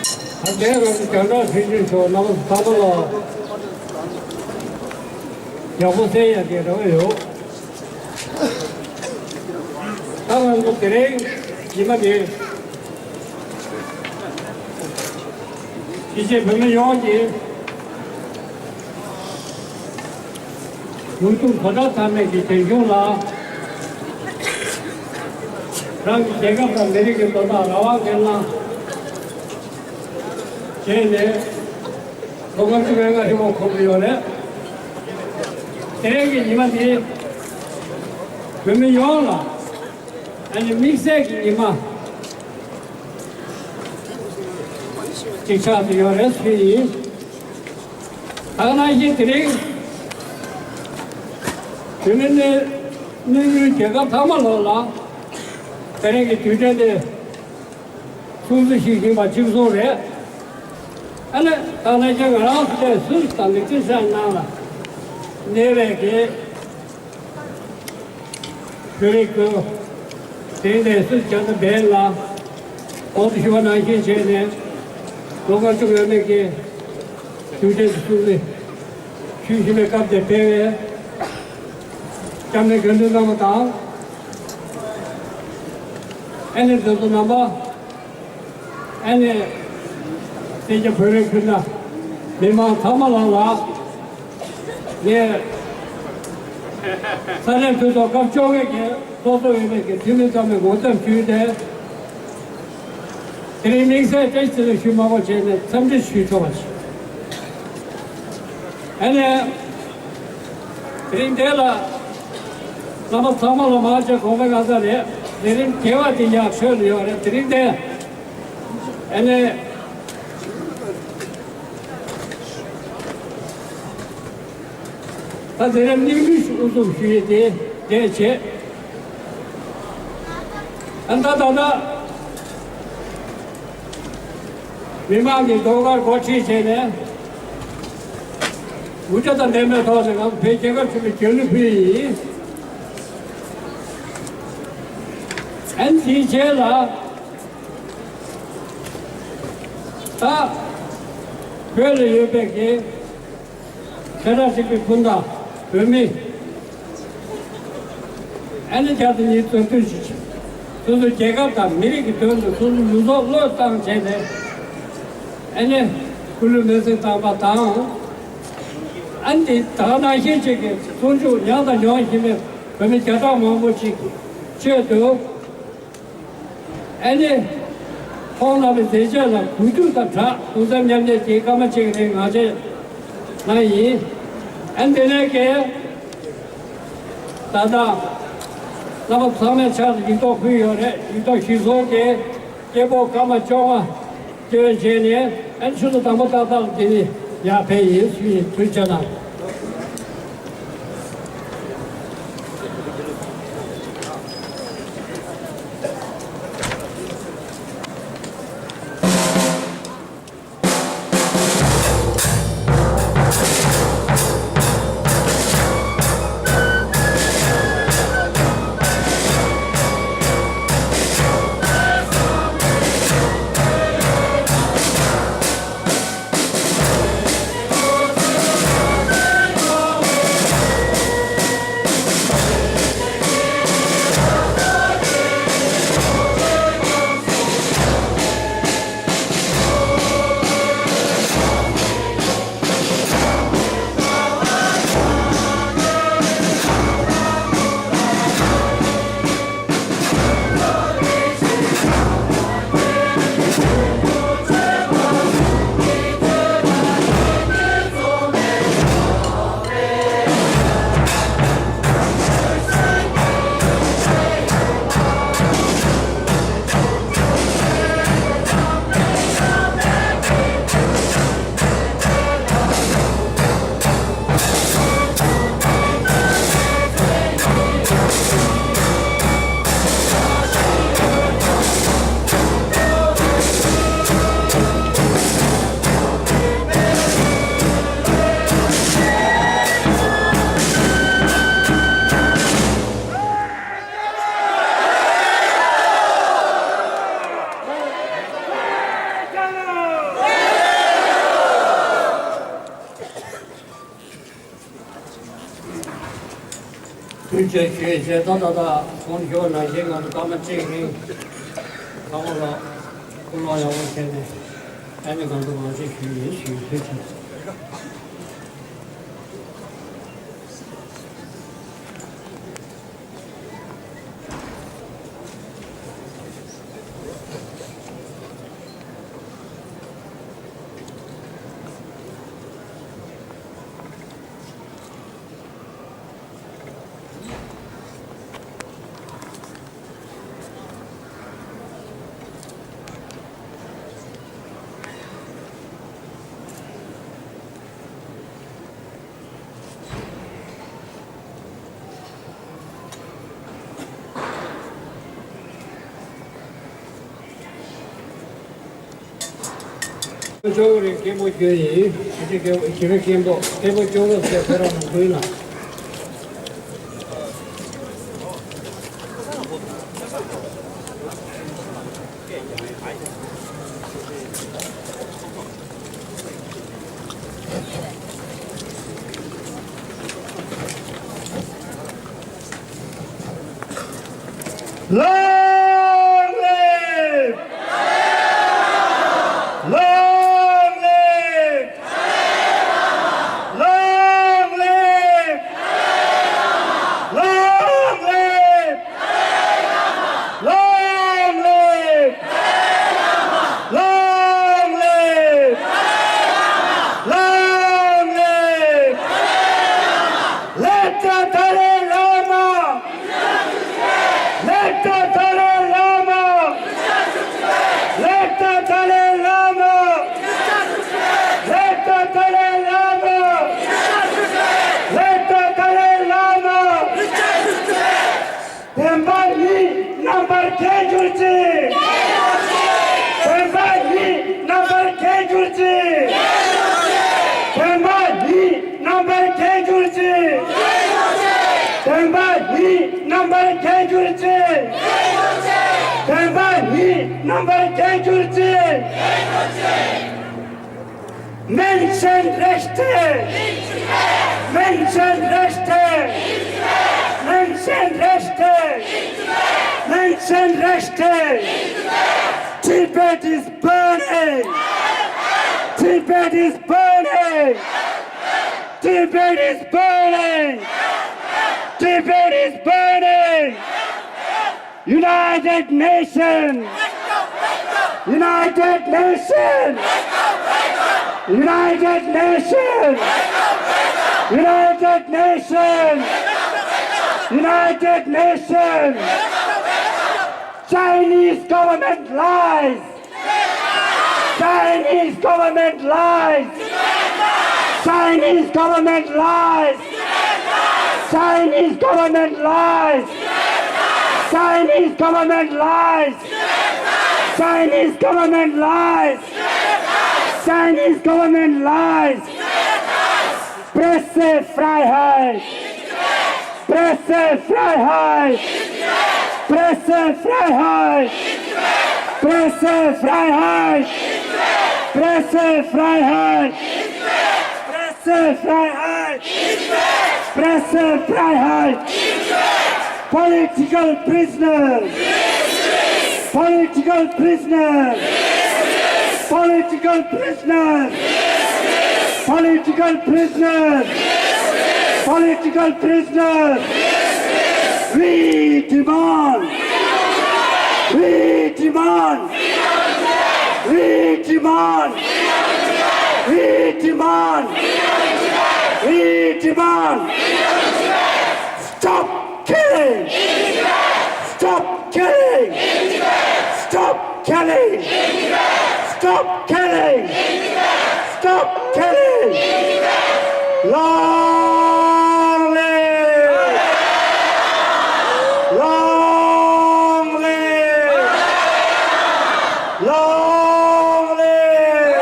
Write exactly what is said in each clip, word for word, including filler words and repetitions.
ད་ལྟའི་རང་གི་རྒྱང་བསྒྲགས་ཁྲིད་རྒྱུན་ཚོ་རྣམ་པ་ཚང་མ་ལ་ཡག་པོ་གསན་ཡ་གི་རེ་བ་ཡོད། ད་ང་ཚོ་དེ་རིང་ཉི་མ་འདིར་གཞིས་བྱེས་བོད་མི་ཡོངས་ཀྱི་འོས་བསྡུ་གོ་བརྡ་ཚང་མས་ཀྱི་རྒྱ་གཞུང་ལ་རང་གི་རྒྱལ་ཁབ་དང་མི་རིགས་ཀྱི་དོན་དག་རང་དབང་སྒེར་ལངས་བྱས་ནས་ལོ་ལྔ་བཅུ་ང་ལྔ་ཧྲིལ་པོ་འཁོར་གྱི་ཡོད་རེད། དེ་རིང་གི་ཉི་མ་འདི་བོད་མི་ཡོངས་ལ་ཨ་ནི་དམིགས་བསལ་གྱི་ཉི་མ་ཅིག་ཆགས་ཏེ་ཡོད་རེད་ཞུས་ཡིན། ད་ག་ནང་བཞིན་དེ་རིང་བོད་མི་གནས་གནས་ཡུལ་རྒྱལ་ཁབ་ཐ་མ་ལོག་ལ་དེ་རིང་གི་དུས་དྲན་དེ་སྲུང་བརྩི་ཞུ་བཞིན་པ་གཅིག་མཚུངས་རེད། ཨ་ནི་ད་ནང་བཞིན་ང་རང་ཚོ་དེ་སུད་སི་དང་ལི་ཁྲི་ཤན་ནང་ལ་གནས་པའི་གི་བོད་རིགས་ཀྱི་དེ་ནས་སུད་སི་རྒྱལ་ས་བྷེན་ལ་གོང་དུ་ཞུས་པ་ནང་བཞིན་བྱས་ནས་ལོ་ལྔ་བཅུ་ང་ལྔ་གི་དུས་དྲན་གྱི་སྲུང་བརྩི་ཞུ་བཞིན་པའི་སྐབས་དེ་ཕེབས་པའི་སྐྱབས་གནས་དགེ་འདུན་རྣམ་པ་དང་། ཨ་ནི་དེ་ཚོ་རྣམ་པ། ཨ་ནི་སེར་སྐྱ་བོད་རིགས་སྤུན་ཟླ་མི་མང་ཚང་མ་ལ་ལ་ངས་ས་གནས་གྲོས་ཚོགས་སྐབས་བཅོ་ལྔ་གི་ཚོགས་གཙོ་འོས་མི་གི་འཐུས་མི་ཚང་མས་ངོ་མཚར་ཞུས་ཏེ། དེ་རིང་དམིགས་བསལ་བཀྲ་ཤིས་བདེ་ལེགས་ཞུ་མ་དགོས་བྱས་ནས་འཚམས་འདྲི་ཞུས་ཆོག་པ་བྱས། ཨ་ནི། དེ་རིང་འདི་ལ་བླ་མ་ཚང་མ་ལ་མར་ཆེ་གོང་མའི་ང་ཚ་རེད། དེ་རིང་དགེ་བ་འདི་ཡག་ཤོས་ལ་ཡོད་རེད། དེ་རིང་འདི་ཨ་ནི་ད་དེ་རིང་སྙིང་བསྡུས་ཤིག་དབུ་འཛུགས་ཞུ་ཡས་དེ་འདས་བྱས། ཨ་ད་ད་ད། མི་མང་གི་ཟློས་གར་འགོ་ཁྲིད་བྱས་ནས་འུ་ཅག་དང་ལྡན་པའི་ཐོག་ནས་ང་ཚོ་བོད་རྒྱལ་ཁབ་ཆེན་པོའི་རྒྱལ་གླུ་ཕུལ་ཡིན། ཨན་དེའི་རྗེས་ལ་ད་བོད་ལ་ཡོད་པའི་གི་ཤ་ཁྲག་གཅིག་པའི་སྤུན་ཟླ་བོད་མི། ཨ་ནི་བརྒྱ་དང་ཉི་ཤུ་རྩ་བདུན་ཞིག་སོ་སོའི་རྒྱལ་ཁབ་དང་མི་རིགས་ཀྱི་དོན་དུ་སོ་སོའི་ལུས་སྲོག་བློས་བཏང་བྱས་ནས་ཨ་ནི་སྐུ་ལུས་མེར་སྲེག་བཏང་པ་དང་། ཨ་ནི་དེ་ད་ག་ནང་བཞིན་ཅིག་གི་སྲུང་སྐྱོབ་མྱངས་དང་མྱོང་བཞིན་པའི་བོད་མི་བརྒྱ་ཕྲག་མང་པོ་ཞིག་གི་ཆེད་དུ། ཨ་ནི། ཁོང་རྣམ་པའི་མཛད་རྗེས་ལ་གུས་འདུད་དང་སྦྲགས་གདུང་སེམས་མཉམ་སྐྱེད་ཀྱིས་སྐར་མ་གཅིག་རིང་ངག་བཅད་གནང་ཡིན། ཨ་ནི་དེ་ནས་ཀྱི། ད་ལྟ། རྣམ་པ་ཚང་མས་ཕྱག་ཏུ་ཡིག་ཐོག་ཕུལ་ཡོད་རེད། ཡིག་ཐོག་ཞིག་བཟོ་གི་སྐད་འབོད་སྐར་མ་བཅོ་ལྔ་སྐྱོན་བྱས་ནས་ཨ་ནི་ཆུ་ཚོད་དང་པོ་ཏག་ཏག་ལ་དེ་ནི་ཡར་ཕེབས་ཡིན་ཞུ་ཡིན། ཐུགས་རྗེ་གནང་། ཞུ་ཞུ་ཞེས་ད་ད་ད་གོང་ཞུ་བ་ནང་བཞིན་ང་ཚོ་ཀརྨ་བཀྲས་རིང་ཁ་བ་ལ་སྐུ་ལོ་ཡག་པོ་བྱས་ནས་ཨ་ནི་ང་ཚོ་ངོ་སྤྲོད་ཞུས་ཡིན་ཞུ་ཐུགས་རྗེ་ཆེ། ཅོག་རེ་སྐད་པོ་སྐྱོན་ཡིན། ཨ་ཅེ་སྐད་པོ་ཁྱེད་རང་སྐད་པོ་སྐད་པོ་སྐྱོན་རོགས་ཟེར་ཁོ་རང་ལ་འབུལ་ལ། Long live! Long live! Long live! Long live! Long live! Long live! Long live! Let the Dalai Lama! Let the Dalai Lama! Let the Dalai Lama! Let the Dalai Lama! Let the Dalai Lama! བདེན་པ་གཉིས་རྣམ་པར་རྒྱལ་གྱུར་ཅིག་བདེན་པ་གཉིས་རྣམ་པར་རྒྱལ་གྱུར་ཅིག་བདེན་པ་གཉིས་རྣམ་པར་རྒྱལ་གྱུར་ཅིག་བདེན་པ་གཉིས་རྣམ་པར་རྒྱལ་གྱུར་ཅིག་བདེན་པ་གཉིས་རྣམ་པར་རྒྱལ་གྱུར་ཅིག Menschenrechte! Menschenrechte! Menschenrechte! Menschenrechte! Tibet is burning! Tibet is burning! Tibet is burning! Tibet is burning! United Nations! United Nations! United Nations! United Nations! United Nations! Chinese government lies! Chinese government lies! Chinese government lies! Chinese government lies! Chinese government lies! Chinese government lies! Chinese government lies! Pressefreiheit! Pressefreiheit! Pressefreiheit! Pressefreiheit! Pressefreiheit! Pressefreiheit! Pressefreiheit! Political prisoners! Political prisoners! Political prisoners! Political prisoners! Political prisoners! We demand! We demand! We demand! We demand! We demand! Stop killing! Stop killing! Stop killing! Stop killing! Stop killing! Long live! Long live! Long live!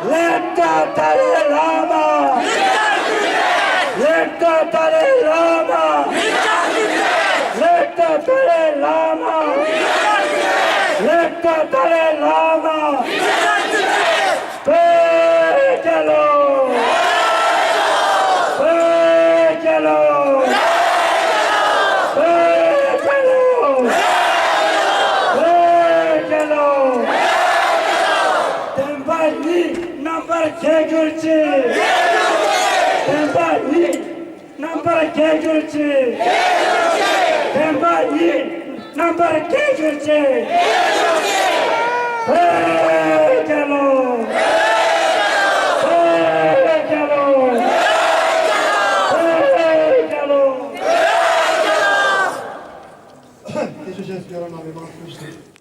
Let the Dalai Lama! Let the Dalai Lama! Let the Dalai Lama! Let the Dalai Lama! བོད་རྒྱལ་ལོ། བོད་རྒྱལ་ལོ། རྒྱལ་གྱུར་ཅིག་བདེན་པ་ཡིན། རྣམ་པར་རྒྱལ་གྱུར་ཅིག་བདེན་པ་ཡིན། རྣམ་པར་རྒྱལ་གྱུར་ཅིག་བོད་རྒྱལ་ལོ། བོད་རྒྱལ་ལོ། བོད་རྒྱལ་ལོ། དེ་ཆོས་ཅན་སྐྱོ་ར་ན་མེ་མང་ཁུལ་ཞིག